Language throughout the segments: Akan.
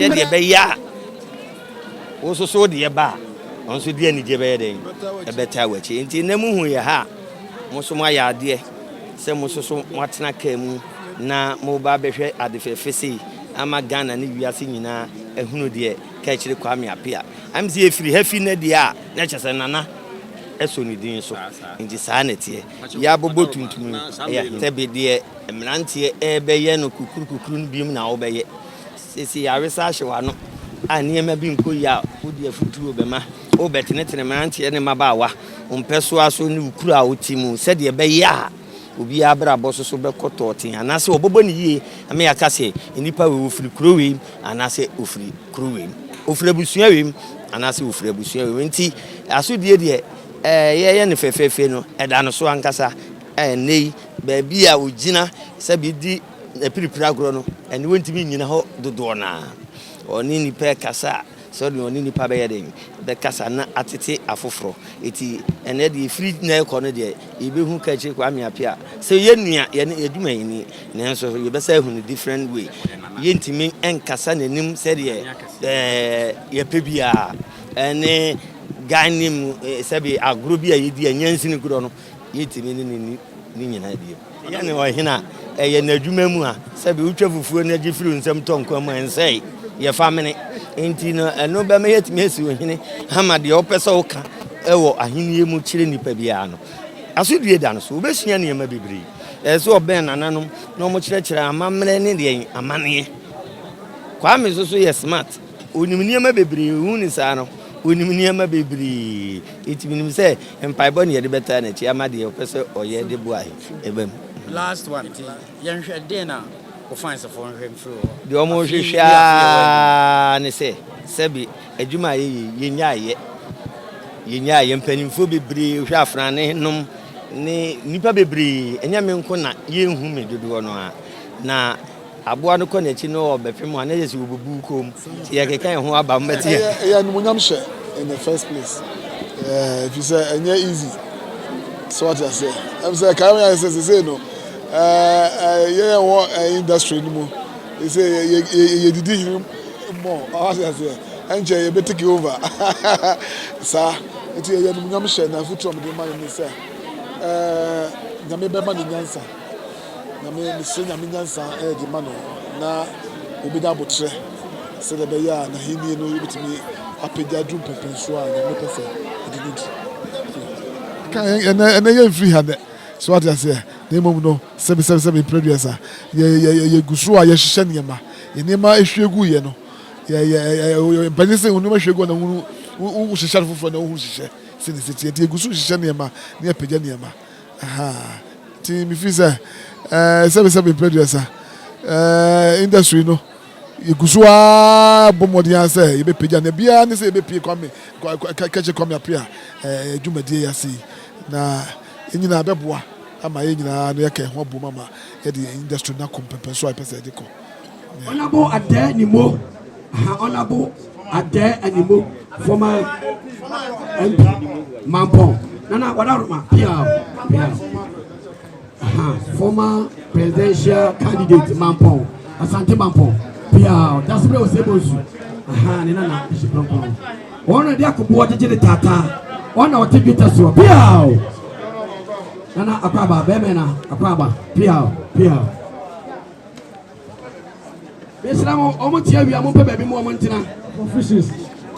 Sɛdeɛ ɛbɛyɛ a wo nso so wode ba a, ɔno nso de anigye bɛyɛ dɛn? Ɛbɛtaa w'akyi. Nti nnɛ muhu yɛ ha a, mo nso moayɛ adeɛ sɛ mo nso so moatena kaa mu na moba abɛhwɛ ade fɛfɛ sei ama Ghana ne wiase nyinaa ahunu deɛ Kaakyire Kwame Appiah. Am sɛ yɛfiri ha fi nnɛ deɛ a, na kyerɛ sɛ Nana ɛsɔ ne din so. Nti saa na ɛteɛ. Yɛabobɔ tuntum yi, ɛyɛ sɛbe deɛ mmeranteɛ ɛrebɛyɛ no kukuru kukuru no biom na wobɛyɛ. Seesei yɛawesa ahyɛ w'ano a nneɛma bi nkɔ yie a, wode afotuo bɛma. Wobɛtenetene mmeranteɛ ne mmabaawa, wo mpɛsoa so ne wo kuro a wote mu sɛdeɛ ɛbɛyɛ a obiara abrabɔ so so bɛkɔ tɔɔten anaasɛ wɔbɛbɔ no yie ama yɛaka sɛ nnipa wei wɔfiri kuro wei mu anaasɛ wɔfiri kuro wei mu, wɔfiri abusua wei mu anaasɛ wɔfiri abusua wei mu. Nti asodie deɛ ɛɛ yɛyɛ no fɛfɛɛfɛ no ɛda no so ankasa. Ɛnnɛ yi baabi a ɔgyina sɛ bi di n'apiripiri agorɔ no, ɛnde wɔntumi nnyina hɔ dodoɔ no ara. Ɔne nnipa rekasa a, sɛdeɛ ɔne nnipa bɛyɛ dɛn bɛkasa na atete afoforɔ. Enti ɛnnɛ deɛ ɛfiri nnɛ rekɔ no deɛ, yɛbɛhu Kaakyire Kwame Appiah sɛ yɛn nua, yɛne yɛn adwumayɛni, nanso yɛbɛsan ahu no different way. Yɛntumi nkasa n'anim sɛdeɛ ɛɛ yɛpɛ biara. Ɛne Ghanim sɛbe agorɔ bi a yɛdi a nyansini gorɔ no, Yɛntumi ne no nni ne nyinaa bio. Yɛ ne ɔhene a, ɛyɛ n'adwuma mu a, sɛbe wotwa fufuo no gye firi wo nsam tɔ nkwa mu a, ɛnsɛe, yɛfa mene. Enti no, ɛno bɛma yɛatumi asi ɔhene ama deɛ wopɛ sɛ woka wɔ ahennie mu kyerɛ nnipa biara no. Asodie da no so, wobɛsua nneɛma bebree. Ɛsɛ sɛ ɔbɛn nananom na wɔkyerɛkyerɛ amammerɛ ne deɛn amanneɛ. Kwame nso so yɛ smart. Onim nneɛma bebree, wohu no saa no, onim nneɛma bebree. Enti menim sɛ mpaebɔ na yɛde bɛtaa n'akyi ama deɛ ɔpɛ sɛ ɔyɛ de boa yɛn ɛba mu. Last one, nti yɛnhwɛ deɛn na wo fans foɔ nhwɛ mfiri wo hɔ? Deɛ wɔhwehwɛ ara ne sɛ, sɛbe adwuma a yɛyɛ yi, yɛnnyae yɛ. Yɛnnyae yɛ. Mpanimfoɔ bebree, wohwɛ Afrane nom ne nnipa bebree, ɛnyɛ me nko na yɛnhu me dodoɔ no ara. Na Aboa no kɔ n'akyi na ɔbɛpem a, na ɛyɛ sɛ wɔbubu wo kɔn mu. Nti yɛkeka yɛn ho aba mobɛte yɛn. Ɛyɛ ɛyɛ animuonyam hyɛ in the first place ɛɛ efisɛ ɛnyɛ easy so wate aseɛ ɛm sɛ ɛkae me ayɛ sɛ sesei no ɛɛ ɛɛ yɛn wɔ ɛɛ industry no mu sɛ yɛ yɛ yɛdidi hene mmɔ wate aseɛ ɛnkyɛ yɛbɛ take over saa nti ɛyɛ animuonyam hyɛ na afutuo a mede ma no ne sɛ ɛɛ Nyame bɛma no nyansa. Nyame, mesrɛ Nyame nyansa de ma no na obenya aboterɛ sɛdeɛ ɛbɛyɛ a n'ahennie no bɛtumi apagya aduru mpɛnpɛnsoɔ a Nyame pɛ sɛ ɛde no du. Ka ɛnɛ ɛnɛ yɛmfiri ha nɛ, so wate aseɛ, na mmom no sɛbi sɛbi sɛbi mprɛ aduasa yɛ yɛ yɛgu so a yɛhyehyɛ nneɛma, yɛ nneɛma ehwie gu yɛ no, yɛ yɛ yɛ mpanyin sɛ nneɛma hwie gu na wohunu wohyehyɛ no foforɔ na wohunu hyehyɛ sɛdeɛ ɛsɛ teɛ, nti yɛgu so hyehyɛ nneɛma na yɛpagya nneɛma. Ahaa nti me feel sɛ ɛɛ sɛbi sɛbi mpɛ duasa ɛɛ industry no yɛgu so ara bɔ mmɔden ara sɛ yɛbɛpagya na biara ne sɛ yɛbɛpie Kwame Kɛkyɛ Kwame Appiah ɛɛ dwumadie yi ase yi na yɛn nyinaa bɛboa ama yɛn nyinaa no yɛka yɛn ho abom ama yɛde industry no akɔ mpɛmpɛnso a yɛpɛ sɛ yɛde kɔ. Honourable Adair Nimo, aha Honourable Adair Animo, former MP, Mampong. Nana Wadaroma, Piao, Piao. Aha, former presidential candidate, Mampong, Asante Mampong, Piao. Dasibere Osebosu, aha, ne nana, Bishop Kronkron. Wɔn na de akoboɔ gyegye ne taataa, wɔn na wɔte dwetɛ soɔ, Piao. Nana Akwaba, bɛrima na Akwaba, Piao, Piao. Mesrɛ mo, wɔn te awia, mompɛ baabi mo wɔn ntena. Officers,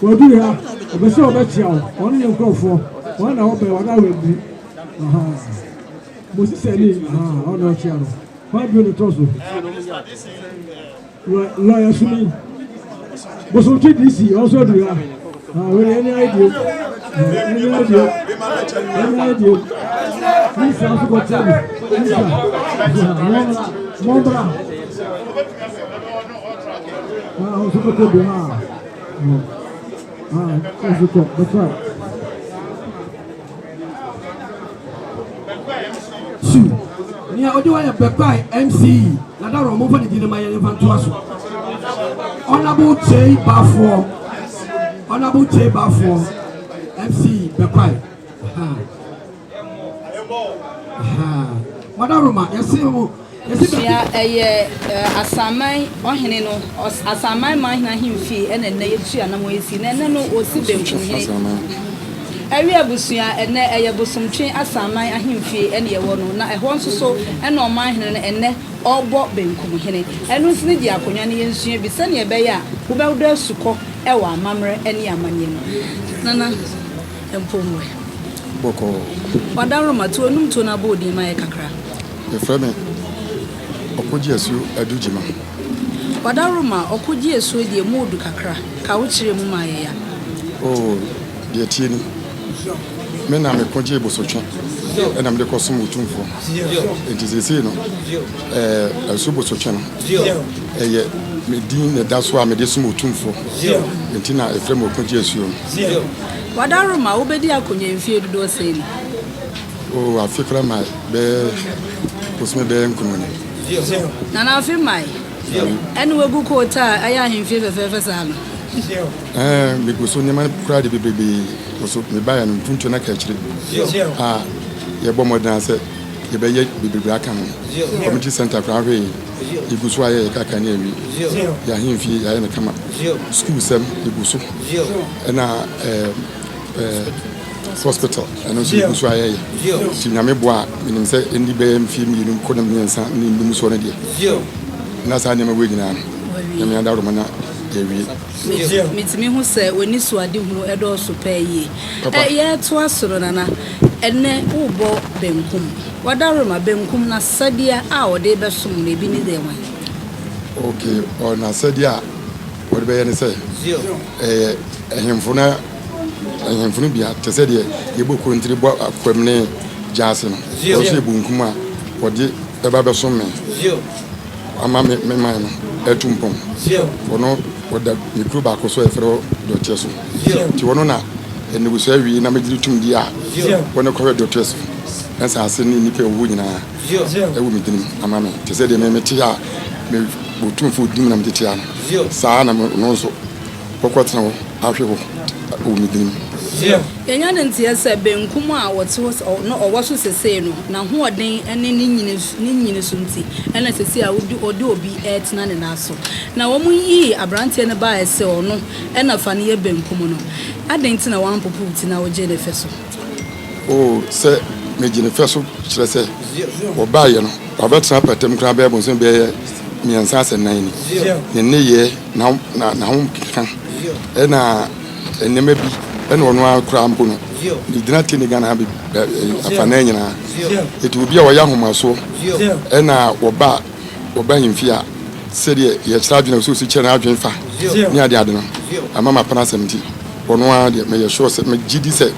wɔaduru ha, ɔpɛ sɛ ɔbɛkyea wo, ɔne ne nkurɔfoɔ, wɔn na wɔbɛn, wɔn a wɔabu, ahaa, mo sisani, ahaa, ɔno na ɔkyea no, hwan bio na ɛtɔ so? Lɔya Sumi, Bosomtwe DC, ɔno nso aduru ha, ahaa, wei deɛ ɛne ayɛ bio, ɛne ayɛ bio, ɛne ayɛ bio, Lisa nso kɔkyea bi, Lisa, ahaa, wɔmmra, mommra. Ah, nso bɛkɔ bi ha. Ah, nso kɔ, bɛkɔ. Su, nea odi hɔ yɛ Bɛkwae MC, na dawuro momfa ne din no ma yɛn mfa ntoa so. Honourable Kyei Bafoɔ, Honourable Kyei Bafoɔ, MC Bɛkwae. Ha. Ha. Madaroma, yɛse mo. Abusua, ɛyɛ Asaman ɔhene no, Asaman man hene ahemfie ɛna ɛnnɛ yɛtu anamɔn yi si, na ɛnnɛ no wɔsi Benkumhene. Ɛwe abusua, ɛnnɛ ɛyɛ Bosomtwe Asaman ahemfie ɛna yɛwɔ no, na ɛhɔ nso so ɛna ɔman hene no ɛnnɛ ɔrebɔ Benkumhene. Ɛno nso ne di akonnwa no yɛnsua bi sɛdeɛ ɛbɛyɛ a wobɛdɔ asukɔ ɛwɔ amammerɛ ɛne amanneɛ mu. Nana Mpomuɛ. Bɔkɔɔ. Wadaworoma, to anum tuo na bɔ odin ma yɛ kakra. Yɛfrɛ me Ɔkogyeasuo Adu Gyima. Wadaworoma, Ɔkogyeasuo deɛ mu odu kakra, ka wo kyerɛ mu ma yɛ ya. Oo, deɛ ɛteɛ ni, me na meko gyee bosotwe ɛna mede kɔsom Otumfoɔ. Enti seesei no, ɛɛ, Asuo Bosotwe no, ɛyɛ me din na ɛda so a mede som Otumfoɔ. Enti na ɛfrɛ me Ɔkogyeasuo no. Wadaworoma, wobɛdi akonnwa mfie dodoɔ sɛn ni? Oh, afe koraa mmae, bɛyɛ bosome bɛyɛ nkono ni. Nana afe mmae? Ɛne wagu coat a ɛyɛ ahemfie fɛfɛɛfɛ saa no? Ɛɛ, megu so nneɛma koraa de bebrebe wɔ so. Mebaeɛ no, mpuntuo no aka akyire a yɛbɔ mmɔden ara sɛ yɛbɛyɛ bebrebe aka ho. Community center koraa hwee, yɛgu so ayɛ yɛkaka ne awie. Yɛn ahemfie yɛayɛ no kama. Sukuusɛm yɛgu so. Ɛna ɛɛ, ɛɛ. Hospital ɛno nso yɛgu so ayɛyɛ nti Nyame boa a menim sɛ ɛnni bɛyɛ mfeɛ mmienu kɔ na mmiɛnsa ne nnum soɔ no deɛ na saa nneɛma wei nyinaa no Nyame adaworoma na yɛawie. Metumi hu sɛ w'ani so adehunu dɔɔso paa yie. Yɛretoa so no Nana, ɛnnɛ worebɔ benkum. W'adaworoma, benkum no asɛdeɛ a ɔde rebɛsom no ebi ne deɛ wan? Ok, n'asɛdeɛ a ɔde bɛyɛ ne sɛ ɛyɛ ahemfo no Ahemfo no bia te sɛ deɛ yɛbɔ kontire bɔ akwam ne gya ase no, wɔn nso yɛ bonkum a wɔde bɛba abɛsom me ama me me man no atu mpɔn. Wɔno wɔda me kuro baako so a yɛfrɛ hɔ Dɔteɛ so. Nti wɔno na nnebusua awie na megye no tum di a wɔne kɔhwɛ Dɔteɛ so nsaase ne nnipa a ɛwɔ hɔ nyinaa ɛwɔ me dinim ama me. Te sɛ deɛ me mete a me Otumfoɔ dim na mede te ha no, saa ara na ɔno nso Wɔkɔtena hɔ ahwe hɔ wɔ me din mu. Yɛanya no nteɛ sɛ benkum a ɔte hɔ no ɔwɔ so sesei no, n'ahoɔden ne ne nyini ne nyini so nti na sesei a wode ɔde obi retena ne nan so. Na wɔyii aberanteɛ no baeɛ sɛ ɔno na fa no yɛ benkum no. Adɛn nti na woampopo wo ti na wogyee ne fɛ so? O, sɛ megye ne fɛ so kyerɛ sɛ ɔbaeɛ no, wabɛtena apata mu koraa bɛyɛ bosome bɛyɛ mmiɛnsa asɛ nnan ni. Ne nneyɛɛ na na n'ahokeka ɛna nneɛma bi ɛna ɔno ara koraa mpo no ne gyina te ne Ghana ha afanaa nyinaa eti obi a ɔyɛ ahomasoɔ ɛna wɔba wɔba ahemfie a sɛdeɛ yɛkyerɛ adwene a ɔsɛ ɔsi kyerɛ n'adwene fa ne ade ade no ama ma pana asɛm nti ɔno ara deɛ meyɛ sure sɛ megye di sɛ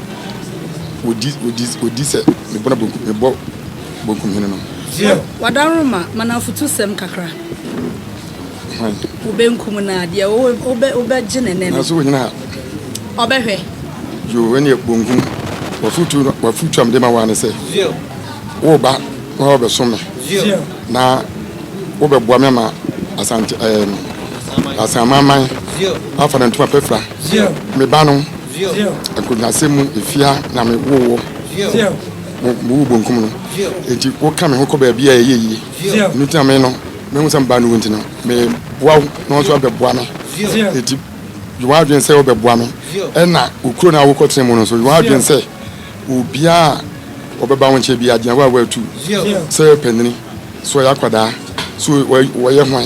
ɔdi ɔdi ɔdi sɛ mebɔ na bonkum mebɔ bonkum hene no. Wadaroma ma no afutusɛm kakra. Hwan? Wo benkum no a, deɛ wobɛgye ne nne no. Nanso wonyina ha. Ɔbɛhwɛ. Yoo, ɛnneɛ bonkum, w'afotuo no, w'afotuo a mede ma wo ara ne sɛ, woreba na woabɛsom me, na wobɛboa me ama Asante, ɛɛm, Asanmanman afa ne ntoma pafira. Me ba no, akonnwasɛm mu, efie ha na mewoo wo, mewoo bonkum no, enti woka me ho kɔ baabi a ɛyɛ yie. Ɛno nti na me no, Mehu sɛ meba no wo nti no, meboa wo na wo nso abɛboa me. Enti yɛ w'adwene sɛ wobɛboa me. Ɛna wo kuro no a wokɔtena mu no nso, yɛ w'adwene sɛ obiara a ɔbɛba wo nkyɛn biara, gyina hɔ a woatu. Sɛ ɔyɛ panini, sɛ ɔyɛ akwadaa, sɛ ɔyɛ hwan,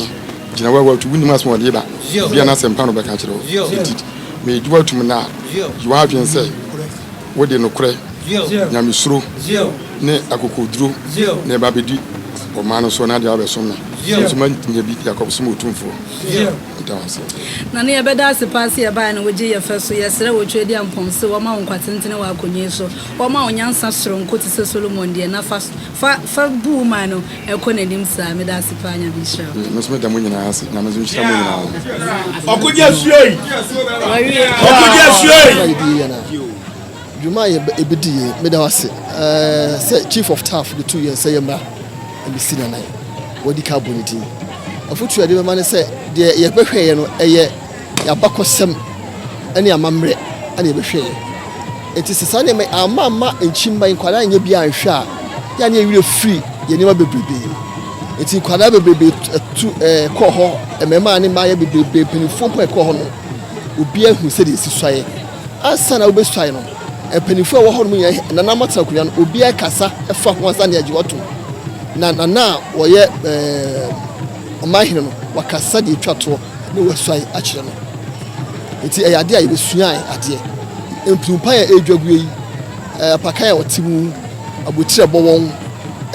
gyina hɔ a woatu. Wonnim asɛm a ɔde reba, ebia na asɛmpa na ɔbɛka akyerɛ wo. Enti megye wo atom nnɛ a, yɛ w'adwene sɛ wode nokorɛ, nyamesuro ne akokoɔduro na ɛba abɛdi ɔman no soɔ na adeɛ abɛsom me. Me nso manya bi de akɔsom Otumfoɔ. Meda wo ase. Nana yɛbɛda ase paa sɛ yɛbaeɛ na wogye yɛ fɛ so. Yɛsrɛ wo Tweaduampɔn se wɔma wo nkwa tentene wɔ akonwa yi so. Wɔma wo nyansa soronko te sɛ Solomon deɛ na fa fa fa bu wo man no kɔ n'anim saa. Meda ase paa Nyame nhyira wo. Me nso meda mo nyinaa ase. Nyame nso nhyira mo nyinaa. Ɔkogye asuoi. Ɔkogye asuoi. Dwuma a yɛbɛdi yɛ, meda wo ase sɛ Chief of Staff de too yɛn sɛ yɛmmra mmɛsi n'anan. Wadi ka abɔ ne din. Afotuo a yɛde bɛma ne sɛ deɛ yɛbɛhwɛeɛ no ɛyɛ yɛn abakɔsɛm ne amammerɛ na yɛbɛhwɛeɛ. Enti sɛ saa nneɛma yi amma amma nkyimma yi nkwadaa anyɛ bi anhwɛ a, yɛ a na yɛn werɛ firi yɛn nneɛma bebrebe. Nti nkwadaa bebrebe tu ɛɛ kɔɔ hɔ, mmarima ne mmaayɛ bebrebe, mpanimfoɔ mpo a ɛkɔɔ hɔ no, obiara hu sɛdeɛ ɛsi suaeɛ. Ansa na wobɛsuae no, mpanimfoɔ a ɛwɔ hɔ nom nyinaa, nananom atena akonnwa no, obiara kasa fa ho ansa na yɛagye wɔatom. Na nana a wɔyɛ ɛɛ ɔmanhene no, wakasa deɛ ɛtwa toɔ na wasuae akyerɛ no. Nti ɛyɛ adeɛ a yɛbɛsuae adeɛ. Mpunumpan a ɛredwa guo yi, apakan a wɔte mu, abotire a ɛbɔ wɔn,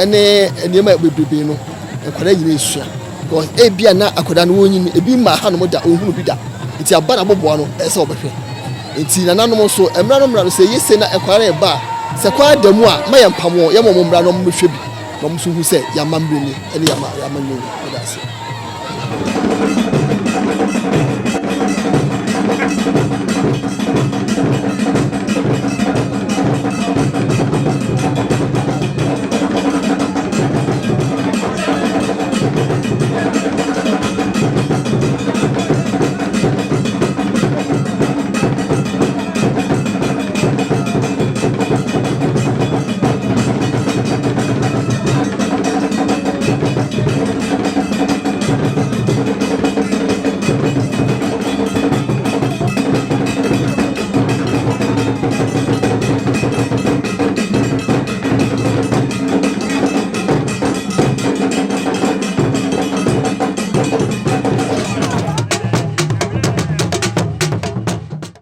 ne nneɛma bebrebe no, nkwadaa nyinaa esua. Because ebia na akwadaa no wɔnyin no, ebi mmaa hanom da, ɔnhunu bi da. Nti aba na aboboa no, ɛsɛ sɛ wɔbɛhwɛ. Nti nananom nso, mmra no mmra no, sɛ eye sei na nkwadaa no reba a, sɛ kwan da mu a, mma yɛmpam wɔn, yɛma wɔn mmra na wɔmmɛhwɛ bi, na wɔn nso nhu sɛ yɛn amammerɛ ni, ɛne yɛn amanyɔ ni. Meda ase.